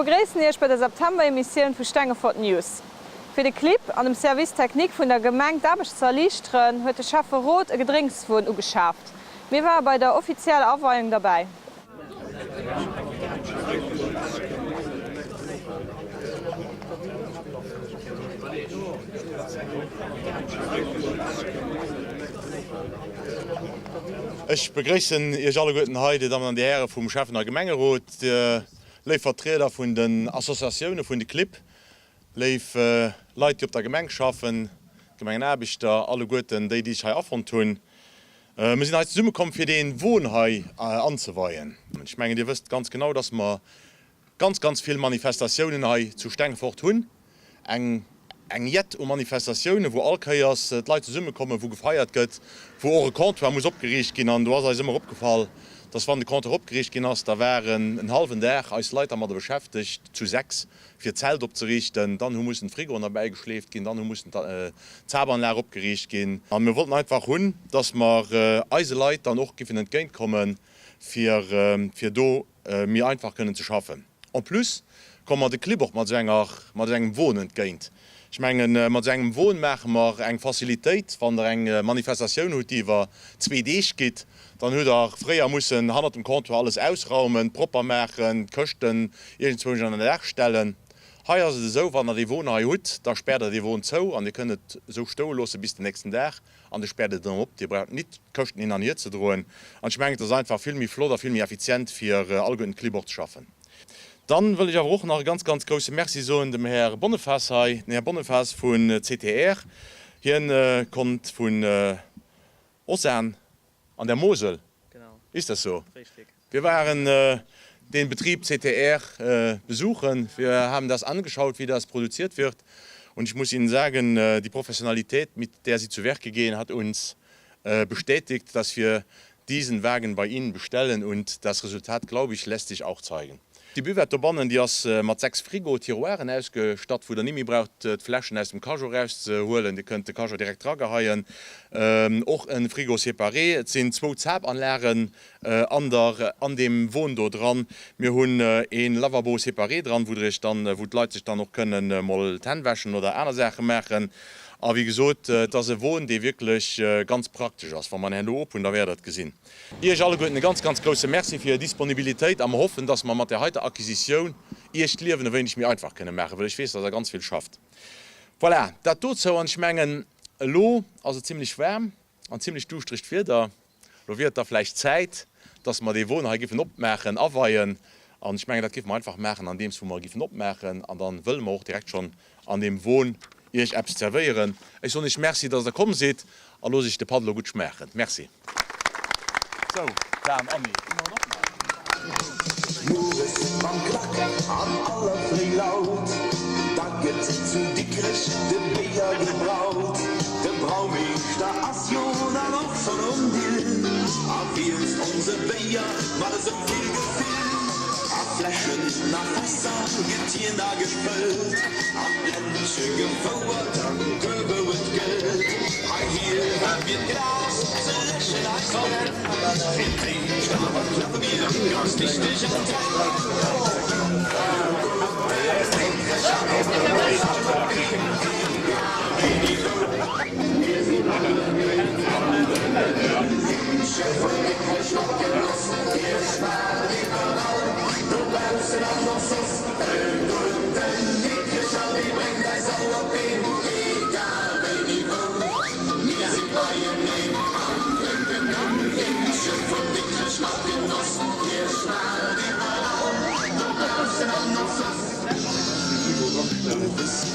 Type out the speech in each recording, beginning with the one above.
begréissen Iech bei der September-Emissioun vu Stengefort News. Fir de Clibb an dem Service Technique vun der Gemeng d'Aarbecht ze erliichteren, huet de Schäfferot e Gedrénkswon ugeschaaft. Mir ware bei der offizieller Aweiung derbäi. Ech begréissen Iech alleguerten hei, Dir Dammen an Dir Häre vum Schäffen a Gemengerot, Dir léif Vertrieder vun den Associatioune vun de Clibb, léif Leit, déi op der Gemeng schaffen, d'Gemengenaarbechter, alleguerten déi, déi sech hei afonnt hunn. Mir sinn hei zesummekomm, fir dee Won hei anzeweien. Ech mengen, Dir wësst ganz genau, dass mer ganz, ganz vill Manifestatiounen hei zu Stengefort hunn. Eng, eng Jett u Manifestatiounen, wou all Kéiers d'Leit zesummekommen, wou gefeiert gëtt, wou och e Comptoir muss opgeriicht ginn. An do ass eis ëmmer opgefall, dass wann de Comptoir opgeriicht ginn ass, da waren en hallwen Dag eis Leit dermadder beschäftegt, zu 6, fir d'Zelt opzeriichten, dann hu mussen d'Frigoen erbäigeschleeft ginn, dann hu mussen d'Zapanlag opgeriicht ginn. A mir wollten einfach hunn, dass mer eise Leit dann och giffen entgéintkommen, fir fir do méi einfach kënnen ze schaffen. En plus komme mer de Clibb och mat esou enger, mat esou engem Won entgéint. Ech mengen, mat esou engem Won maache mer eng Facilitéit, wann Der eng Manifestatioun hutt, déi iwwer zwee Deeg geet, Dann hutt Der fréier mussen hannert dem Comptoir alles ausraumen, propper maachen, d'Këschten iergendzwousch an den Dag stellen. Hei ass et esou, wann Der dee Won hei hutt, da späert Der dee Won zou an Dir kënnt et esou stoe loosse bis den nächsten Dag an Dir späert et erëm op. Dir braucht nit d'Këschten hin an hier ze droen. An ech mengen, et ass einfach vill méi flott a vill méi effizient fir alleguerten d'Clibb och ze schaffen. Dann wëll ech awer och nach e ganz, ganz grouse Merci soen dem Här Bonnefaas hei, den Här Bonnefaas vun CTR. Hien konnt vun Ozan an der Mosel, ist das so? Wir waren den Betrieb CTR besuchen, wir haben das angeschaut, wie das produziert wird und ich muss Ihnen sagen, die Professionalität, mit der sie zu Werke gehen, hat uns bestätigt, dass wir diesen Wagen bei Ihnen bestellen und das Resultat, glaube ich, lässt sich auch zeigen. Déi Buvette dobannen, déi ass mat 6 Frigo-Tiroiren ausgestatt, wou der nimmi braucht d'Fläschen aus dem Cajot erauszehuelen. Dir kënnt de Cajot direkt drageheien. Och e Frigo séparé. Et sinn zwou Zapanlagen an der, an deem Won do dran. Mir hunn ee Lavabo séparé dran, wou der iech dann, wou d'Leit sech dann och kënnen mol d'Hänn wäschen oder aner Saache maachen. A wéi gesot, et ass e Won, dee wierklech ganz praktesch ass. Wa mer en herno op hunn, da wäert der et gesinn. Iech alleguerten e ganz, ganz grousse Merci fir Är Disponibilitéit a mer hoffen, dass mer mat där heiter Acquisitioun Iech d'Liewen e wéineg méi einfach kënne maachen, well ech weess, dass Der ganz vill schafft. Voilà, dat dozou. An ech mengen, elo ass et zimlech waarm an zimlech duuschteregt Wieder. Elo wier et da vläicht Zäit, dass mer dee Won hei giffen opmaachen, aweien. An ech mengen, dat géife mer einfach maachen, andeems wou mer e giffen opmaachen. An da wëlle mer och direkt schonn an deem Won Iech eppes zerwéieren. Ech soen Iech Merci, dass Der komm sidd a loosst Iech de Patt elo gutt schmaachen. Merci. Sou, Dan, Anni, gi mer en opmaachen? Mueres mam Klack an aller Fréi laut, da gëtt zu Dikrech de Béier gebraut. De Braumeeschter ass jo dann och schonn um Dill a wielzt onse Béier mat esou vill Gefill. A Fläschen a Fässer gëtt hien da gefëllt, an d'Ländche gefouert, duer wou et gëllt. Heihier hu mir d'Glas ze läschen eis Bränn, fir d'éischt awer klappe mir ganz dichteg an d'Hänn.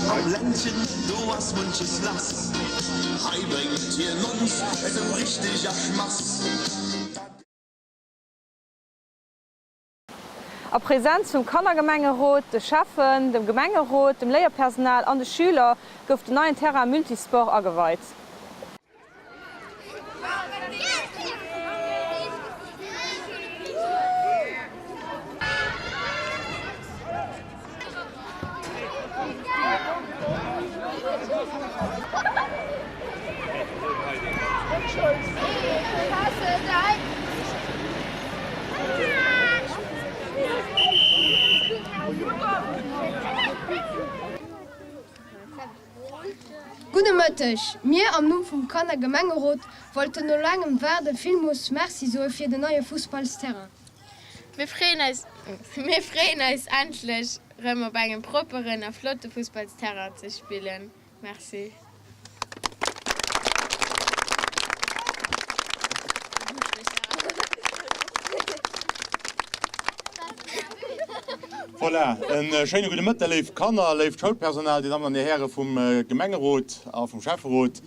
Am Ländchen do ass munches lass, hei bréngt hien ons esou richteg a Schmass. A Präsenz vum Kannergemengerot, de Schäffen, dem Gemengerot, dem Léierpersonal an de Schüler gouf den neien Terrain Multisport ageweit. Gudde Mëtteg! Mir am Numm vum Kannergemengerot wollten no laangem Waarde villmoos Merci soe fir den neie Fussballsterrain. Mir freeën eis Mir freeën eis endlech rëm op engem propperen a flotte Fussballsterrain ze spillen. Merci. Voilà, e schéine gudde Mëtte léif Kanner, léift Schoulpersonal, Dir Dammen an Dir Häre vum Gemengerot a vum Schäfferot.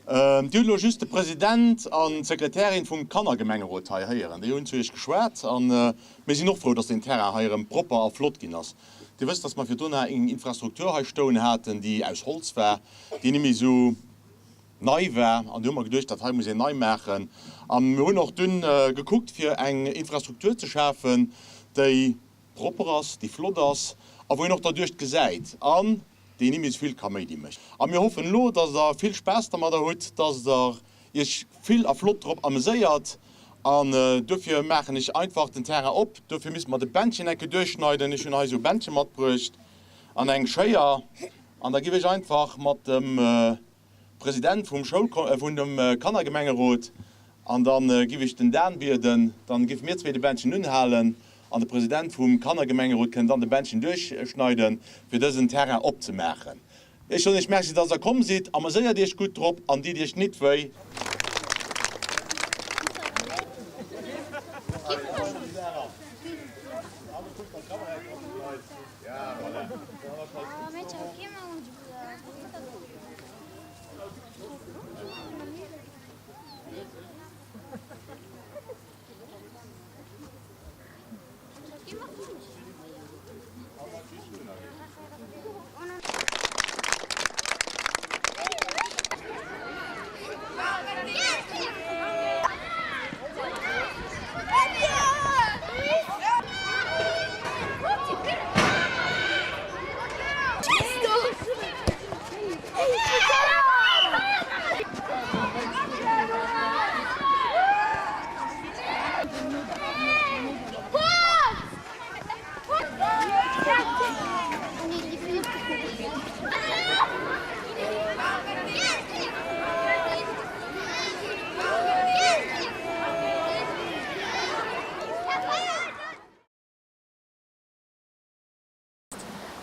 Dir hutt elo just de President an d'Sekretärin vum Kannergemengerot hei héieren. Déi hunn zu Iech geschwat a mir sinn och frou, dass deen Terrain hei erëm propper a flott ginn ass. Dir wësst, dass mer virdrun eng Infrastruktur hei stoen haten, déi aus Holz war, déi net méi esou nei war. An du hu mer geduecht, dat hei muss een nei maachen. A mir hunn och dunn gekuckt, fir eng Infrastruktur ze schafen, déi propper ass, déi flott ass a wou een och derduerch gesäit an déi ni méi esou vill Kaméidi mécht. A mir hoffen elo, dass Der vill Spaass dermadder hutt, dass Der Iech vill a flott drop ameséiert. An duerfir maachen ech einfach den Terrain op. Duerfir misste mer de Bändchen enke duerchschneiden. Ech hunn hei esou e Bändche matbruecht an eng Schéier. An da giff ech einfach mat dem President vum Schoul, vun dem Kannergemengerot, an da giff ech den Dan bieden, dann giffe mir zwee de Bändchen unhalen an de President vum Kannergemengerot kënnt dann de Bändchen duerchschneiden, fir dësen Terrain opzemaachen. Ech soen iech Merci, dass der komm sidd. Ameséiert iech gutt drop an ditt iech nit wéi.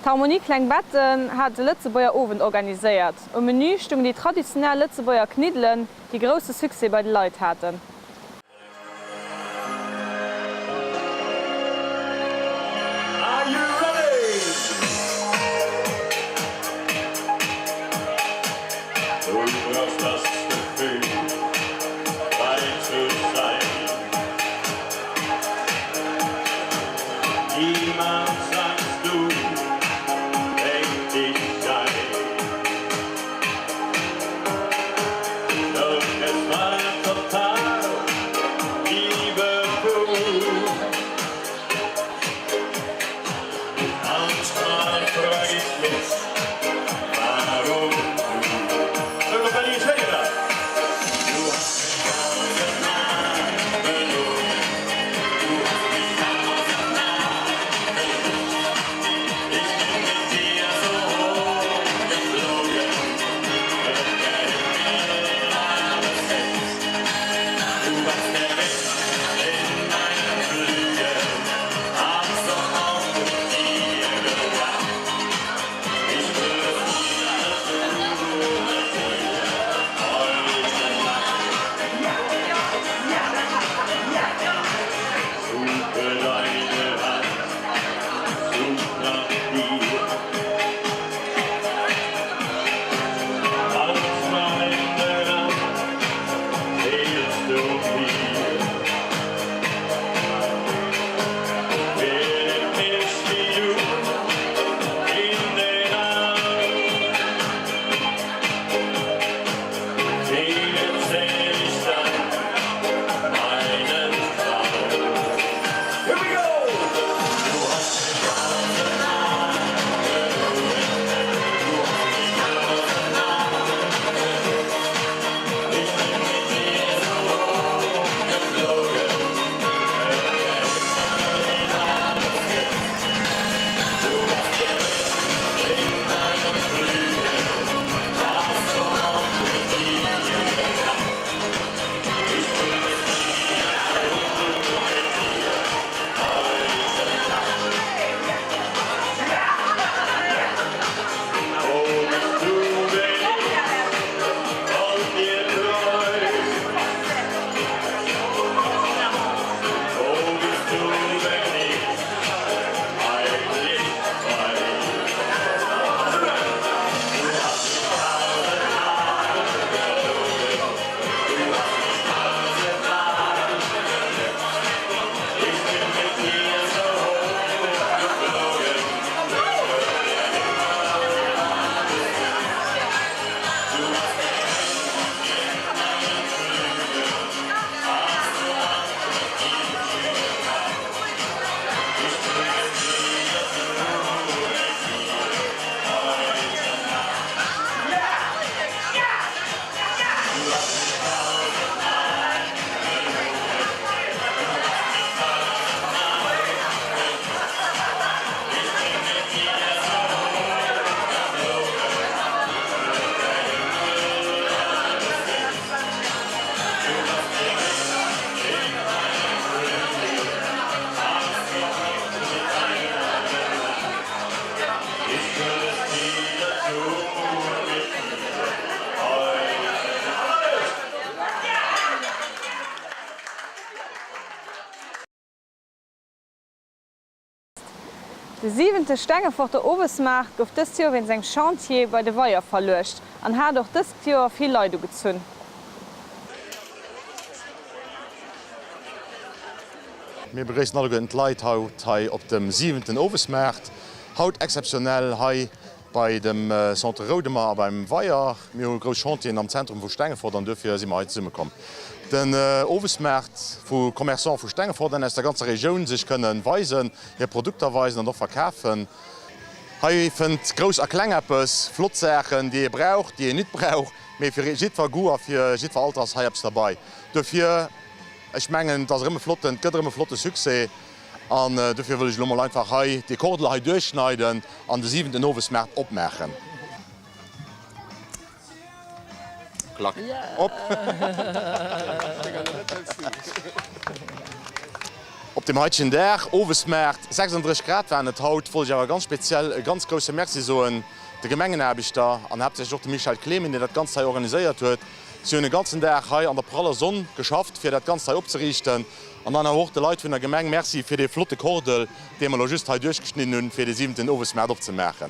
D'Harmonie Klengbetten hat e Lëtzebuerger Owend organiséiert. Um Menü stungen déi traditionell Lëtzebuerger Kniddelen, déi grousse Succès bei de Leit haten. De siwente Stengeforter Owesmaart gouf dëst Joer wéinst engem Chantier bei de Weier verluecht an hat och dëst Joer vill Leit ugezunn. Mir begréissen alleguerten d'Leit haut hei op dem siwenten Owesmaart. Haut exzeptionell hei bei dem Centre Roudemer a beim Weier. Mir hu grouss Chantieren am Zentrum vu Stengefort an duerfir si mer hei zesummekomm. Den Owesmaart, wou Commerçante vu Stengefort an aus der ganzer Regioun sech kënne weisen, hir Produkter weisen an och verkafen. Hei fënnt Grouss a Kleng eppes, flott Saachen, déi ee brauch, déi een nit brauch, mee fir jiddwer Goût a fir jiddwer Alter ass hei eppes derbei. Duerfir, ech mengen, et ass erëm e flotten, et gëtt erëm e flotte Succès. An dofir wëll ech elo mol einfach hei dee Kordel hei duerchschneiden an de siwenten Owesmaart opmaachen. Klack op. Op deem heitegen Dag, Owesmaart, 36 Grad waren et haut, wollt ech awer ganz speziell e ganz grousse Merci soen de Gemengenaarbechter an haaptsächlech och dem Michel Clemen, deen dat Ganzt hei organiséiert huet. Si hunn e ganzen Dag hei an der praller Sonn geschafft, fir dat Ganzt hei opzeriichten. An dann awer och de Leit vun der Gemeng Merci fir dee flotte Kordel, dee mer elo just hei duerchgeschnidden hunn, fir dee siwenten Owesmaart opzemaachen.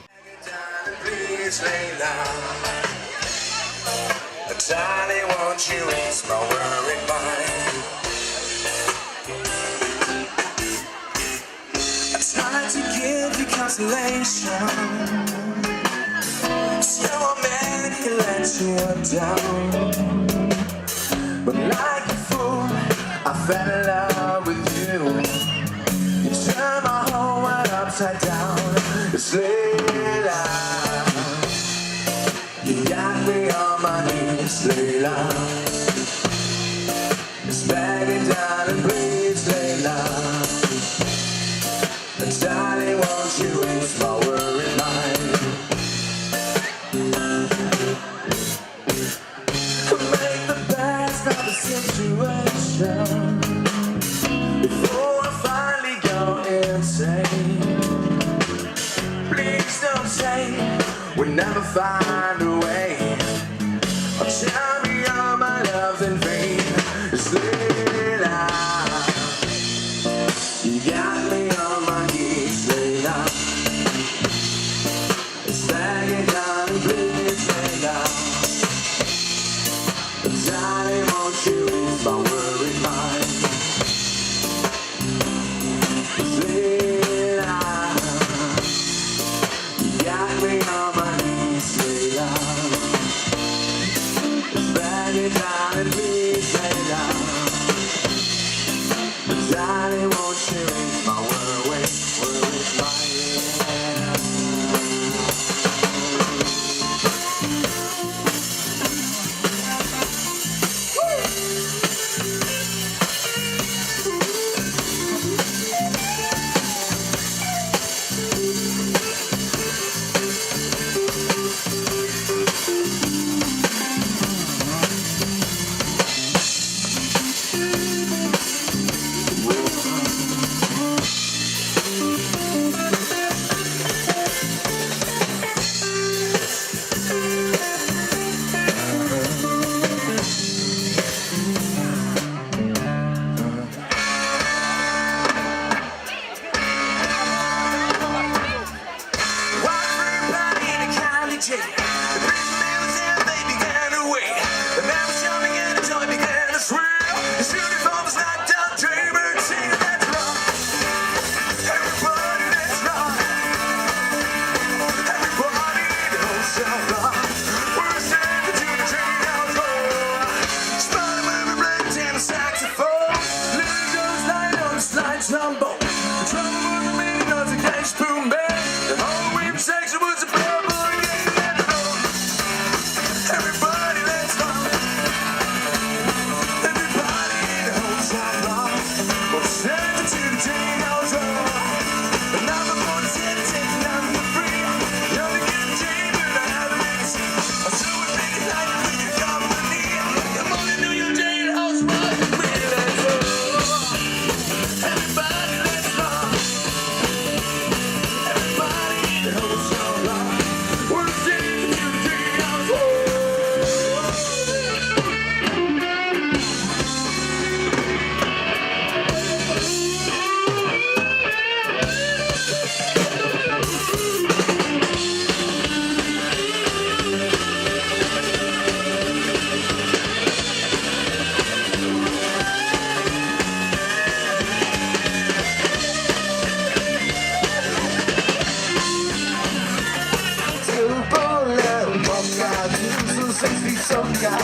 du sou séiss wéi Zocker.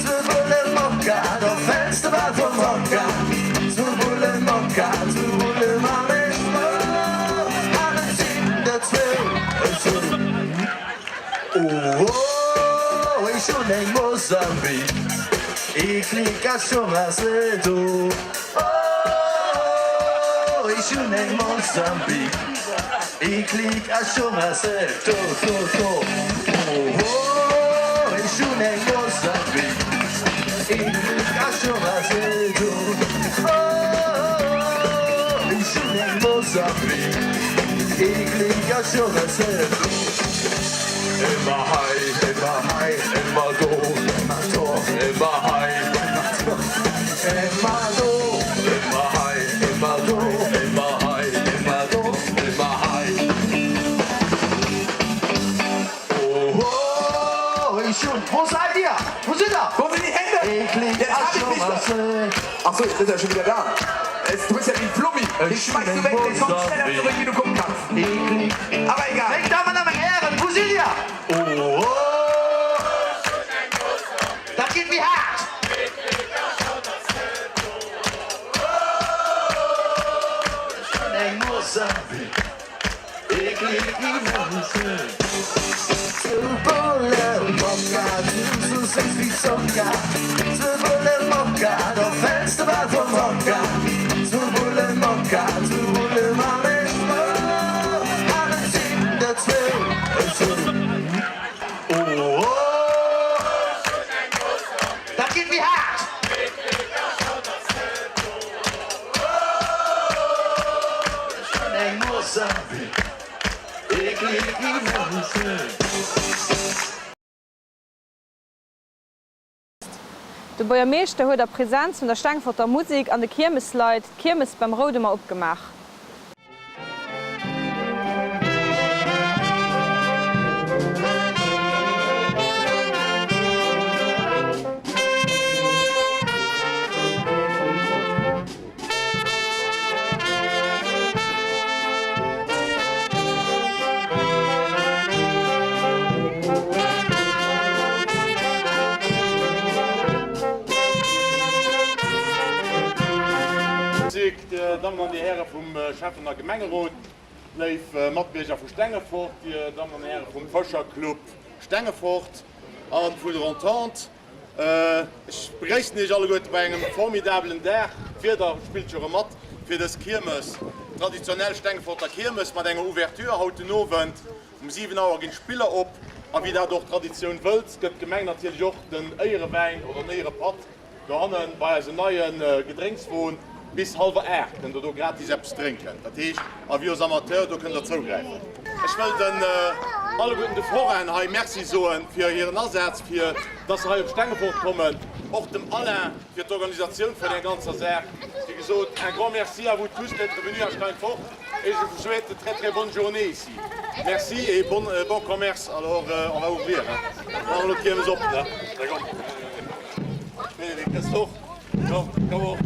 Zwou Bulle Mokka, do fäls de bal vum Hocker. Zwou Bulle Mokka, zwou Bulle man ech frou. An et sinn der zwou, zwou. Oh, ech hunn eng Mosambik, ee Klick a schonn ass se do. Oh, ech hunn eng Mosambik, ee Klick a schonn ass se do, do, do. Oh, ech hunn eng Mosambik, ee Klick a schonn ass se do. Oh, ech hunn eng Mosambik, ee Klick a schonn ass se do. Ëmmer hei, ëmmer hei, ëmmer do, ëmmer do, ëmmer hei, ëmmer do, ëmmer do, ëmmer hei, ëmmer do, ëmmer hei, ëmmer do, ëmmer hei. Oh, ech hunn, wo seid ihr? Wo sidd der? Wo sind die Hände? Jetzt hab ich mich doch. Ach so, jetzt ist er schon wieder da. Es, du bist ja wie ein Flummi. Den schmeißt du weg, der kommt schneller zurück, wie du gucken kannst. Aber egal. Meng Dammen a meng Hären, wou sidd Dir? Oh, dat geet méi haart. Dat geet méi haart! De Buergermeeschter huet a Präsenz vun der Stengforter Musik an de Kiermesleit d'Kiermes beim Roudemer opgemaach. Dir Dammen an Dir Häre vum Schäffen a Gemengerot, léif Matbierger vu Stengefort, Dir Dammen an Häre vum Fëscherclub Stengefort a vun der Entente, ech begréissen Iech alleguerte bei engem formidabelen Dag. D'Wieder spillt jo erëm mat fir dës Kiermes, traditionell Stengeforter Kiermes mat enger Ouverture haut den Owend. Um 7 Auer ginn d'Spiller op a wéi dat och d'Traditioun wëllt, gëtt d'Gemeng natierlech och den Éierewäin oder den Éierepatt Dohannen bei eisem neie Gedrénkswon bis halwer 8 kënnt der do gratis eppes drénken. Dat heescht avis aux amateurs, do kënnt der zougräifen. Ech wëll den alleguerten de Forainen hei Merci soen fir hiren Asaz, fir dass se hei op Stengefort kommen, och dem Alain fir d'Organisatioun vun där ganzer Saach. Wéi gesot, un grand merci à vous tous d'être venus à Steinfort et je vous souhaite de très très bonne journée ici. Merci et bon bon commerce. Alors on va ouvrir hein. Maache elo d'Kiermes op, ne? Da komm. Bénédicte, kriss d'och. Komm, komm och.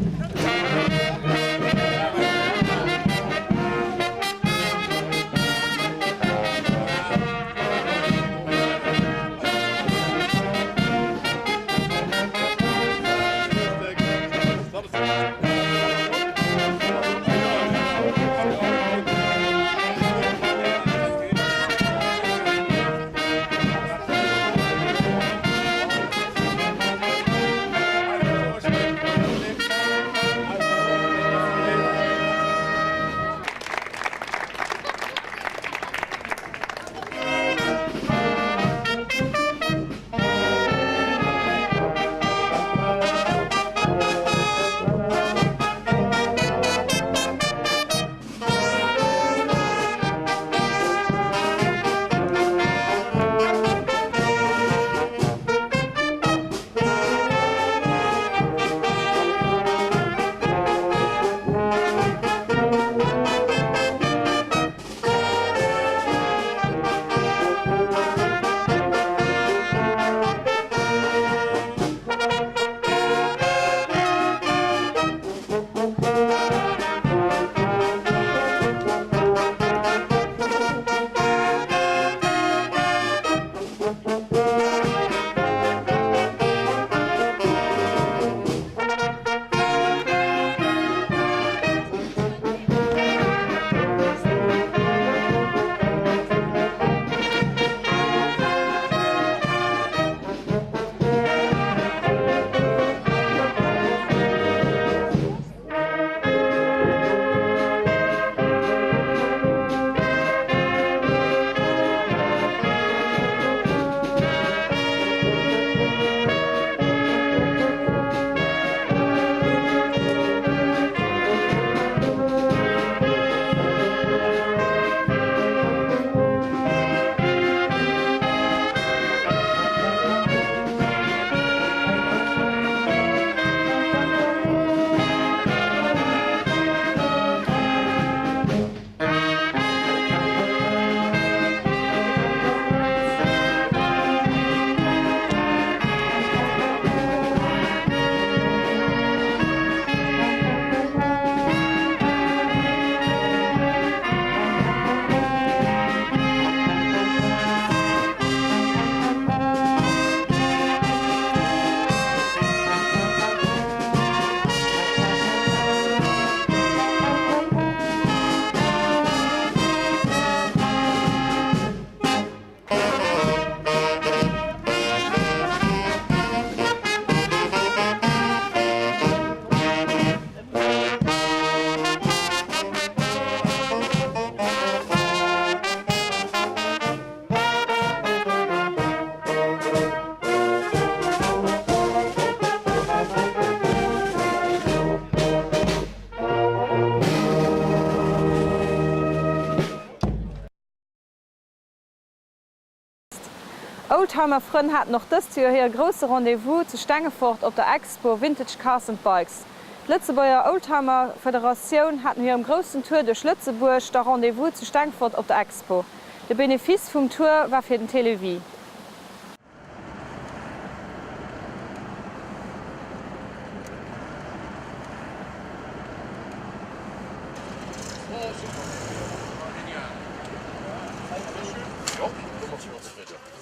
D'Oldtimer-Frënn haten och dëst Joer hire grousse Rendez-vous zu Stengefort op der Expo Vintage Cars and Bikes. D'Lëtzebuerger Oldtimer Federatioun hat no hirem groussen Tour duerch Lëtzebuerg da Rendez-vous zu Stengefort op der Expo. De Benefice vum Tour war fir den Télévie.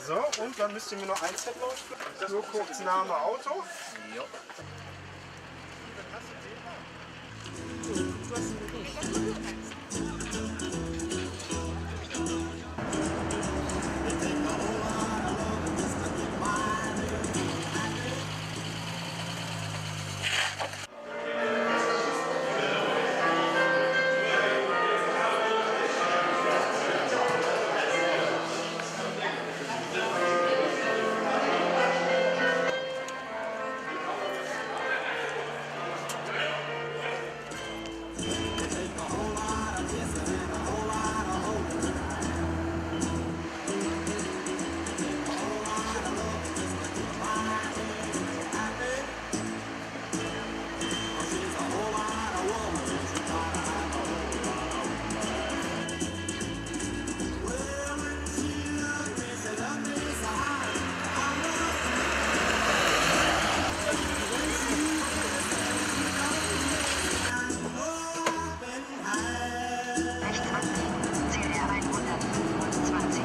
So, und dann müsst ihr mir noch ein Zettel ausfüllen. Nur kurz Name, Auto. Ja. Rechts abbiegen, CR 125.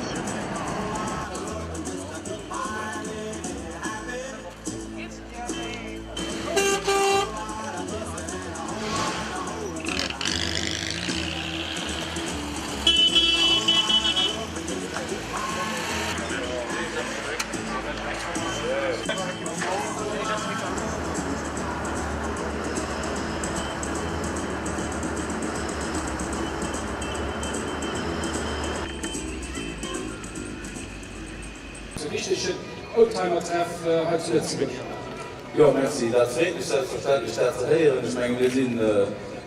E wichtegen Oldtimer-Treff hei zu Lëtzebuerg. Jo, merci. Dat freet mech selbstverständlech, dat ze héieren. Ech mengen, mir si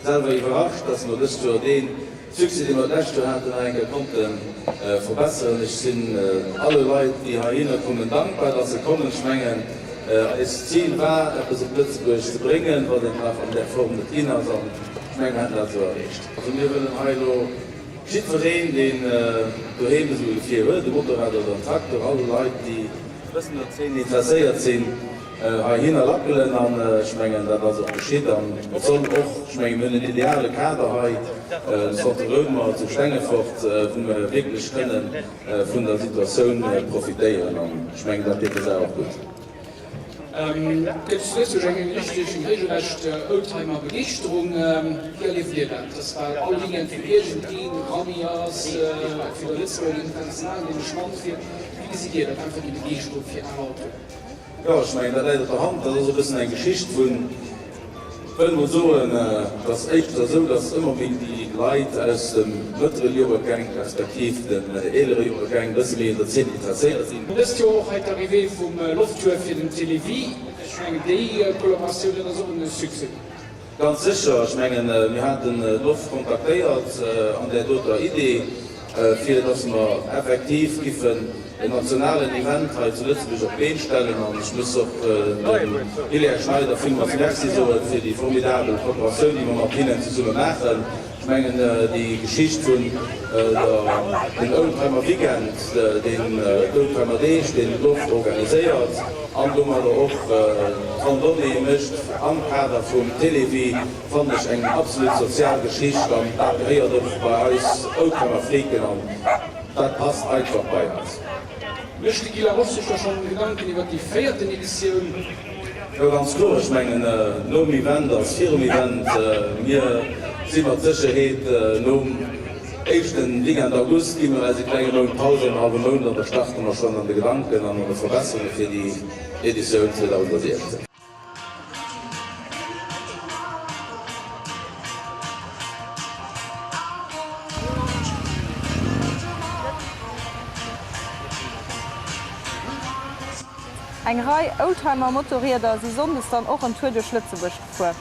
selwer iwwerrascht, dass mer dëst Joer dee Succès, dee mer d'lescht Joer haten, nach eng Kéier konnte verbesseren. Ech sinn alle Leit, déi heihinner kommen, dankbar, dass se kommen. Ech mengen, eist Zil war, eppes op Lëtzebuerg ze bréngen, wat et nach an där Form net ginn ass. An ech mengen, mir hätten dat esou erreecht. Also mir wëllen hei elo jiddwereen, deen doheem esou e Gefier huet, e Motorrad oder en Traktor, all Leit, déi e bëssen un der Zeen interesséiert sinn, heihinner lackelen an ech mengen, dat ass och geschitt an et soll och, ech mengen, mir hunn en ideale Kader hei, de Centre Roemer zu Stengefort, wou mir wierklech kënne vun der Situatioun profitéieren an ech mengen, dat deet der Saach och gutt. Et gëtt zu Lëtzebuerg eng richteg, eng regelrecht Oldtimer-Begeeschterung. Wéi erlieft Dir dat, dass bal all Weekend fir iergendeen e Rallye ass, fir der Lëtzebuerger, den internationalen, deen de Schwann fiert? Wéi gesitt Dir dat, einfach déi Begeeschterung fir al Autoen? Jo, ech mengen, dat läit op der Hand. Dat ass e bëssen eng Geschicht vun, ech wëll emol soen, et ass éischter esou, datt ëmmer méi déi Leit aus dem mëttlere Joergäng respektiv den eelere Joergäng e bësse méi un der Zeen interesséiert sinn. Dëst Joer och hei d'Arrivée vum Lofttour fir den Télévie. Ech mengen, déi Kollaboratioun, dat ass och e Succès. Ganz sécher. Ech mengen, mir haten d'Loft kontaktéiert an där doter Idee, fir datt mer effektiv giffen en nationalen Event hei zu Lëtzebuerg op d'Been stellen. An ech muss och dem Hilaire Schneider villmools Merci soen fir déi formidabel Kooperatioun, déi mer mat hinnen zesumme maachen. Ech mengen, déi Geschicht vun dem Oldtimer Weekend, deen d'Oldtimer Deeg, deen d'Loft organiséiert an domadder och d'Randonnée mécht am Kader vum Télévie, fannen ech eng absolut sozial Geschicht an dat gehéiert och bei eis Oldtimer Freaken an dat passt einfach bei eis. Mécht de Guy Laroche sech da schonn Gedanken iwwer déi véierten Editioun? Jo, ganz kloer. Ech mengen, nom Event ass virum Event. Mir si mat Sécherheet nom éischte Weekend August gi mir eis e klenge Mount Paus, en hallwe Mount, an da starte mer schonn an de Gedanken an an de Verbesserunge fir déi Editioun 2016. Eng Rei Oldtimer-Motorrieder si sonndes dann och en Tour duerch Lëtzebuerg gefuer.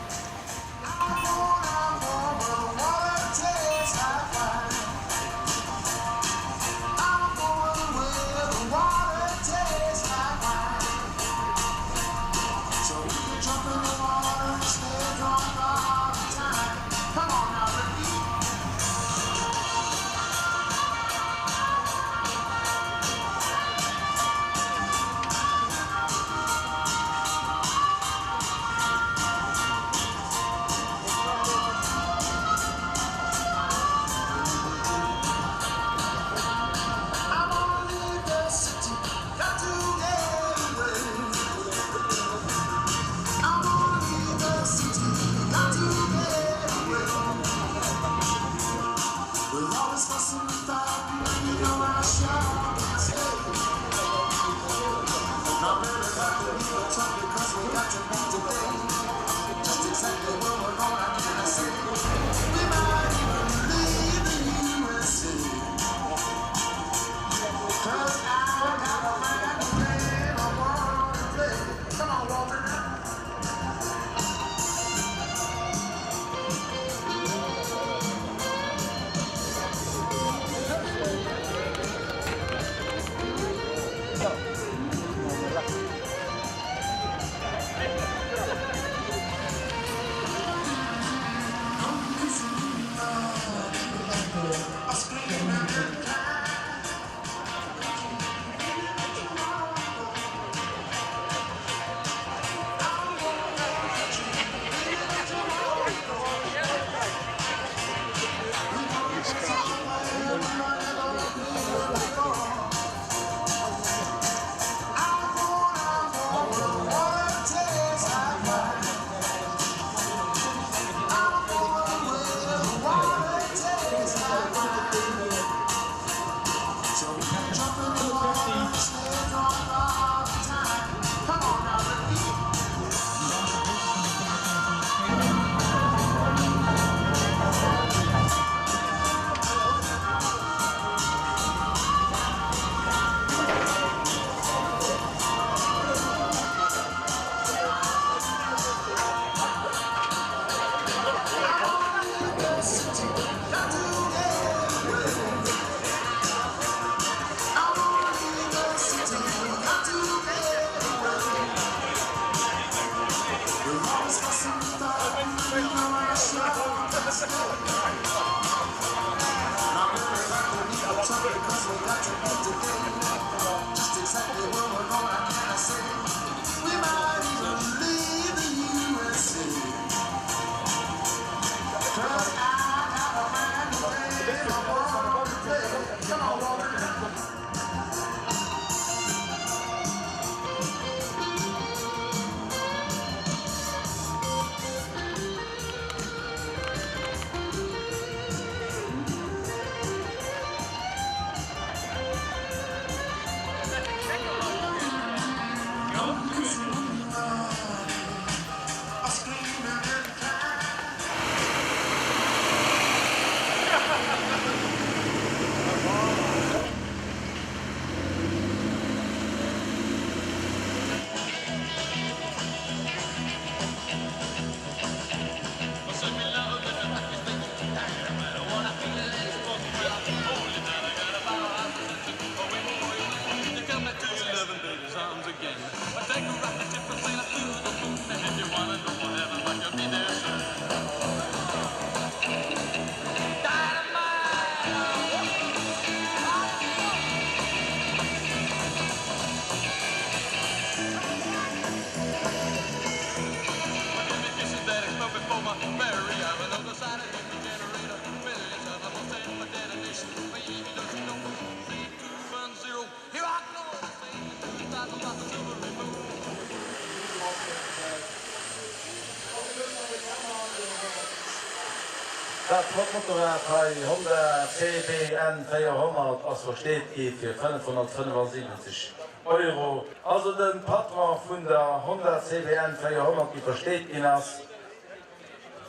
Dat flott Motorrad hei, Honda CBN 400, ass versteet gi fir 575 Euro. Also de Patron vun der Honda CBN 400, déi versteet ginn ass.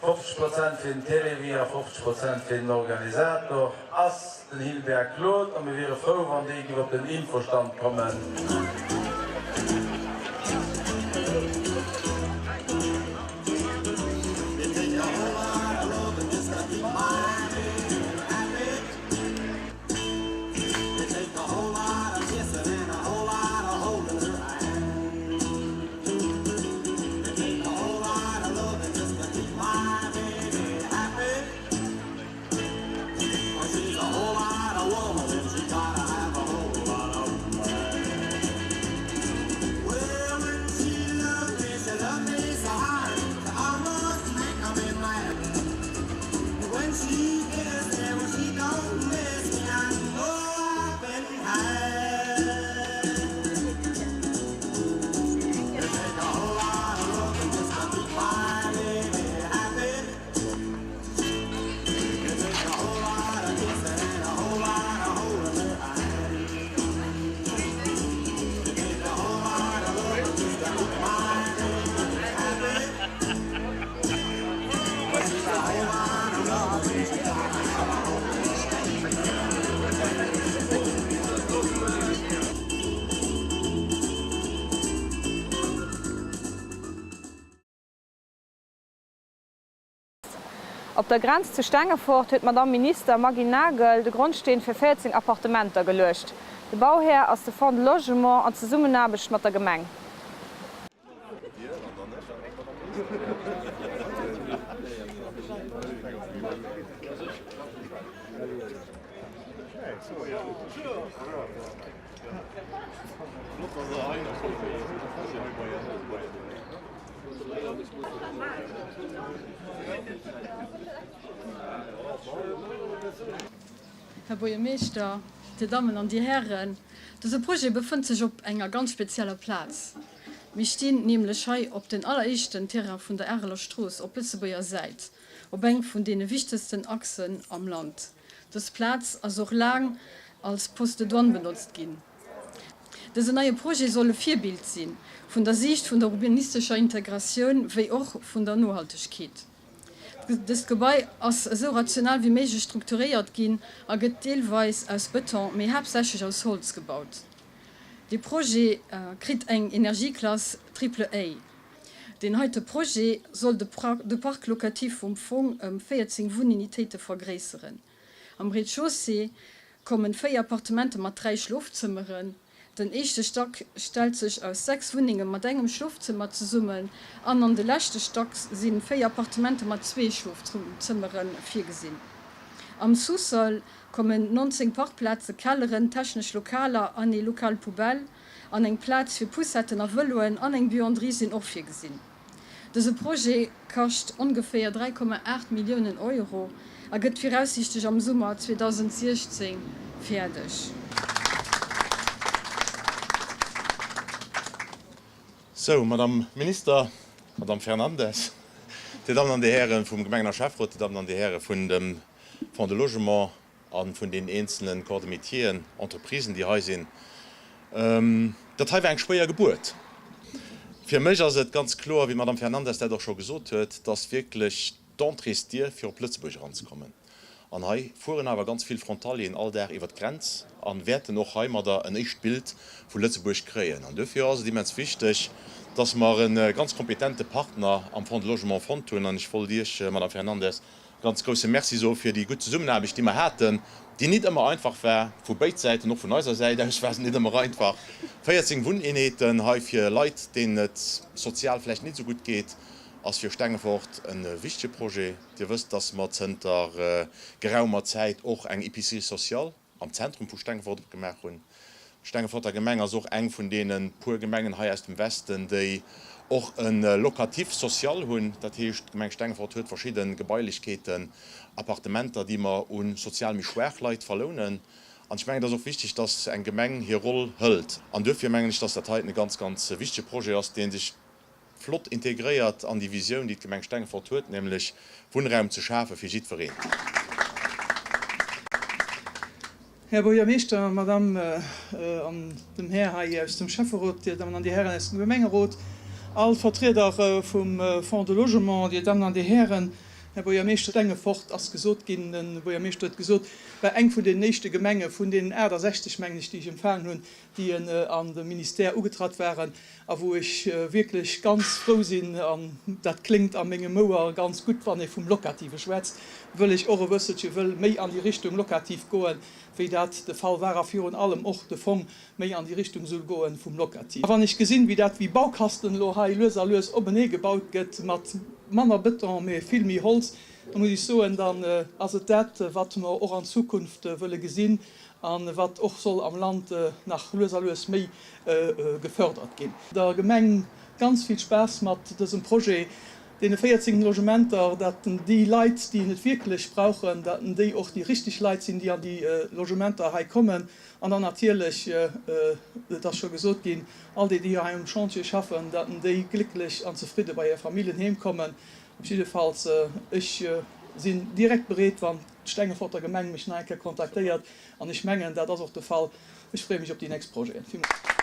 50 Prozent fir den Télévie a 50 Prozent fir den Organisator ass den Hilbert Claude a mir wiere frou wann dee giff op den Infostand kommen. Op der Grenz zu Stengefort huet d'Madamm Minister Maggy Nagel de Grondsteen fir 14 Appartementer geluecht. De Bauhär ass de Fonds de Logement an Zesummenaarbecht mat der Gemeng. Här Buergermeeschter, Dir Dammen an Dir Hären, dëse Projet befënnt sech op enger ganz spezieller Plaz. Mir stinn nämlech hei op den alleréischten Terrain vun der Areler Strooss op Lëtzebuerger Säit, op eng vun deene wichtegsten Achsen am Land. Dës Plaz ass och laang als Poste de douane benotzt ginn. Dësen neie Projet soll e Virbild si vun der Siicht vun der urbanistescher Integratioun wéi och vun der Nohaltegkeet. Dëst Gebai ass esou rational wéi méiglech strukturéiert ginn a gëtt deelweis aus Bëton, mee haaptsächlech aus Holz gebaut. De Projet kritt eng Energieklass Triple A. Deen heite Projet soll de Parc locatif vum Fong ëm 14 Wunnunitéite vergréisseren. Am Rez-de-chaussée kommen 4 Appartementen mat 3 Schlofzëmmeren. Den éischte Stack stellt sech aus 6 Wunnenge mat engem Schlofzëmmer zesummen an an de leschte Stack si 4 Appartementen mat zwee Schlofzëmmere virgesinn. Am Sous-sol kommen 19 Parkplaze, Kelleren, technesch Lokaler an ee Local poubelle an eng Plaz fir Poussetten a Vëloen an eng Buanderie sinn och virgesinn. Dëse Projet kascht ongeféier 3,8 Milliounen Euro a gëtt viraussiichtlech am Summer 2016 fäerdeg. Sou, Madame Minister, Madame Fernandes, Dir Dammen an Dir Hären vum Gemengen a Schäfferot, Dir Dammen an Dir Häre vun dem Fonds de Logement a vun deenen eenzele Corps de métieren, Entreprisen, déi hei sinn. Dat hei war eng schwéier Gebuert. Fir mech ass et ganz kloer, wéi d'Madame Fernandes dat och scho gesot huet, dass wierklech d'Entréesdier fir op Lëtzebuerg eranzekommen, an hei fueren awer ganz vill Frontalieren all Dag iwwert d'Grenz a wäerten och heimadder en éischt Bild vu Lëtzebuerg kréien. An duerfir ass et immens wichteg, dass mer e ganz kompetente Partner am Fonds de Logement fonnt hunn. An ech wollt Iech, Madame Fernandes, Ganz grousse Merci soe fir déi gutt Zesummenaarbecht, déi mer haten, déi nit ëmmer einfach war, vu béid Säiten, och vun eiser Säit aus war se nit ëmmer einfach. 14 Wunneenheeten hei fir Leit, deenen et sozial vläicht nit esou gutt geet, ass fir Stengefort e wichtege Projet. Dir wësst, dass mer zënter geraumer Zäit och eng Épicerie sociale am Zentrum vu Stengefort opgemaach hunn. D'Stengeforter Gemeng ass och eng vun deene puer Gemengen hei aus dem Westen, déi och e Locatif social hunn. Dat heescht, d'Gemeng Stengefort huet verschidde Gebailechkeeten, Appartementer, déi mer u sozial méi schwaach Leit verlounen. An ech mengen, et ass och wichteg, dass eng Gemeng hir Roll hëlt. An duerfir mengen ech, dass dat heiten e ganz, ganz wichtege Projet ass, dee sech flott integréiert an déi Visioun, déi d'Gemeng Stengefort huet, nämlech Wunnraum ze schafe fir jiddwereen. Här Buergermeeschter, Madame an dem Här hei aus dem Schäfferot, Dir Dammen an Dir Hären aus dem Gemengerot, all Vertrieder vum Fonds de Logement, Dir Dammen an Dir Hären, Här Buergermeeschter, Stengefort ass gesot ginn, de Buergermeeschter huet gesot, war eng vun deenen éischte Gemenge vun deenen 68, mengen ech, déi ech empfaangen hunn, déi an de Ministère ugetratt waren a wou ech wierklech ganz frou sinn, an dat kléngt a mengem Ouer ganz gutt, wann ee vum Locative schwätzt, wëll ech och e bësselche wëll méi an déi Richtung Locative goen, wéi dat de Fall war, a virun allem och de Fong méi an déi Richtung soll goen vum Locative. A wann ech gesinn, wéi dat wéi Baukasten elo hei lues a lues openee gebaut gëtt, mat manner Beton, mä vill méi Holz, da muss ech soen, dann ass et dat, wat mer och an Zukunft wëlle gesinn, a wat och soll am Land nach lues a lues méi gefördert ginn. Der Gemeng ganz vill Spaass mat dësem Projet, deene 14 Logementer, dat déi Leit, déi en et wierklech brauchen, dat déi och déi richteg Leit sinn, déi an déi Logementer hei kommen. An dann natierlech, et ass scho gesot ginn, all déi, déi hei um Chantier schaffen, dat déi glécklech an zefridde bei hir Familljen heemkommen. Op jiddefalls, ech sinn direkt bereet, wann d'Stengeforter Gemeng mech nach eng Kéier kontaktéiert, an ech mengen, dat ass och de Fall. Ech freeë mech op déi nächst Projeten. Villmools.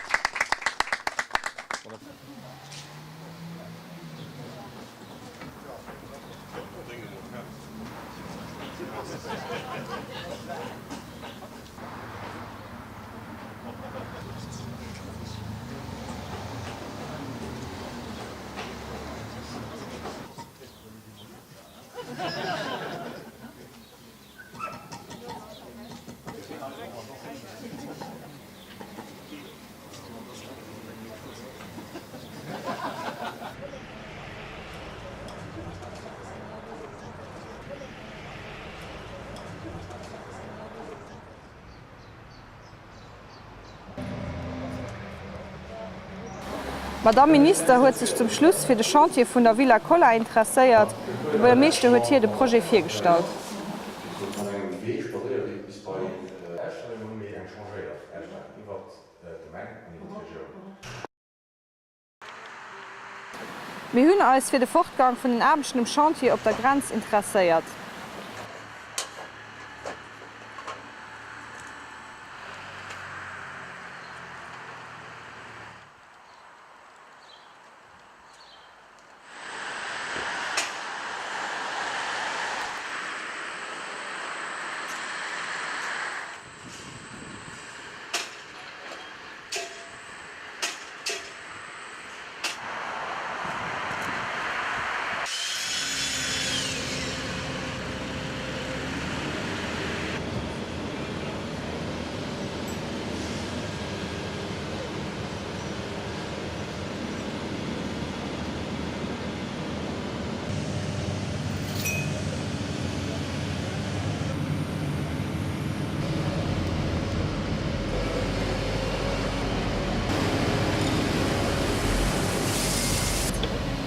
D'Madamm Minister huet sech zum Schluss fir de Chantier vun der Villa Kolla interesséiert. De Buergermeeschter huet hir de Projet virgestallt. Mir hunn eis fir de Fortgang vun den Aarbechten um Chantier op der Grenz interesséiert.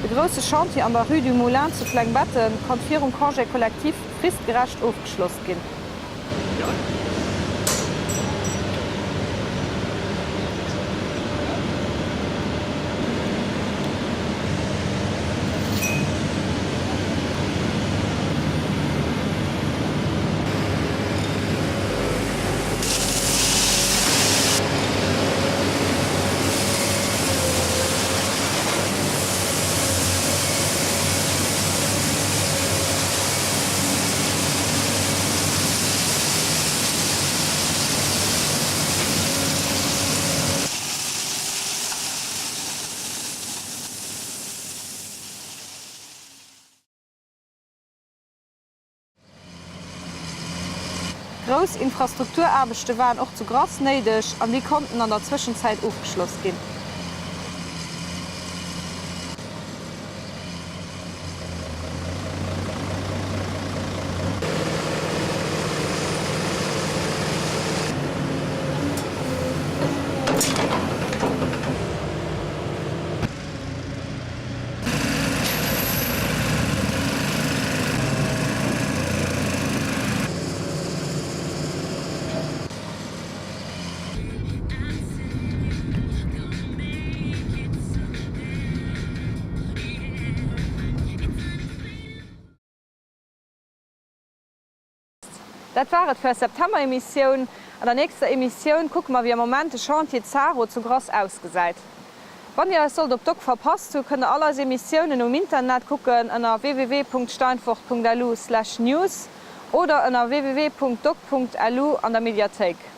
De grousse Chantier an der Rue du Moulin zu Klengbetten konnt virum Congé collectif fristgerecht ofgeschloss ginn. Grouss Infrastrukturaarbechte waren och zu Grass néideg an déi konnten an der Zwëschenzäit ofgeschloss ginn. Dat war et fir eis September-Emissioun. An der nächster Emissioun kucke mer wéi am Moment de Chantier Zaro zu Grass ausgesäit. Wann dir eis sollt op Doc verpasst hu, kënnt der all eis Emissiounen um Internet kucken ënner www.steinfort.lu/news oder ënner www.doc.lu an der Mediathéik.